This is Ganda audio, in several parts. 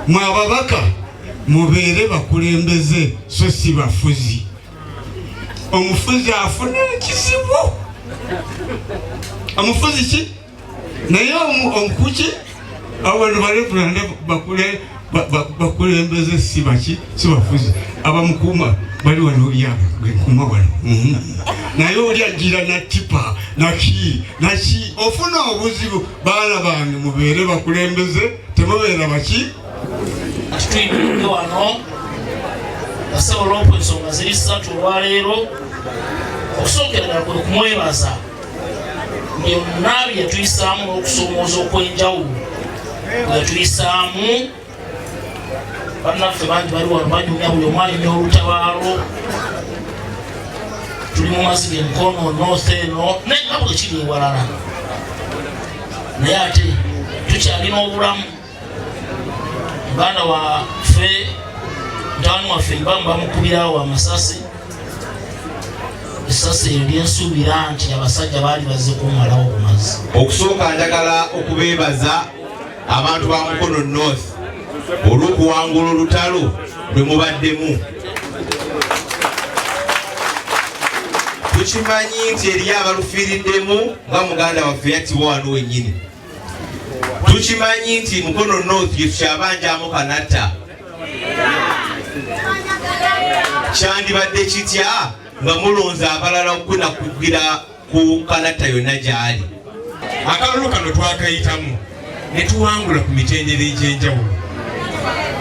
Mwe ababaka mubeere bakulembeze so si bafuzi. Omufuzi afuna ekizibu. Omufuzi ki? Naye omukuki abantu balebulanda bakule bakulembeze si baki si bafuzi. Abamukuuma bali wano olya gwenkuma wano naye oli ajira na tipa naki naki ofuna obuzibu. Baana bange, mubeere bakulembeze, temubeera baki. Ati tuyimiridde wano basobola oku ensonga ziri ssatu olwaleero. Okusookera ddala kwe kumwebaza byonna bye yatuyisaamu n'okusoomooza okw'enjawulo bwe yatuyisaamu. Bannaffe bangi bali wano banyumya, buli omu anyumya olutabaalo. Tuli mu maziga emikono North eno naye nga bwe kiri ewalala, naye ate tukyalina obulamu. Muganda waffe, mutabani waffe Ibamu bamukubirawo amasasi, esasi eryo lyensuubira nti abasajja baali bazze kumalawo bumazi. Okusooka njagala okubeebaza abantu ba Mukono North olw'okuwangula olutalo lwe mubaddemu. Tukimanyi nti eriyo abalufiiriddemu nga muganda waffe yattibwa wano wennyini. Tukimanyi nti Mukono North ye tukyabanjamu Kanatta. Kyandibadde kitya nga mulonze abalala okunakugira ku Kanatta yonna gy'ali? Akalulu kano twakayitamu ne tuwangula ku mitendera egy'enjawulo.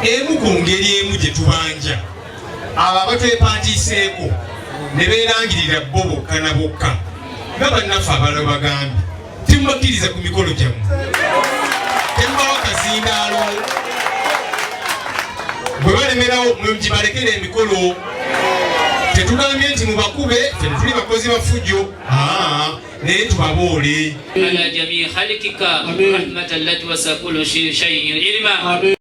Emu ku ngeri emu gye tubanja abo abatwepantiiseeko ne beerangirira bo bokka na bokka, nga bannaffe abalala bagambye, temubakkiriza ku mikolo gyammwe, temubawa kazindaalo. Bwe balemerawo mwe gibalekera emikolo. Tetugambye nti mubakube, ffe tetuli bakozi ba fujjo, naye tubaboole. على جميع خلقك رحمة التي وسع كل شيء علما.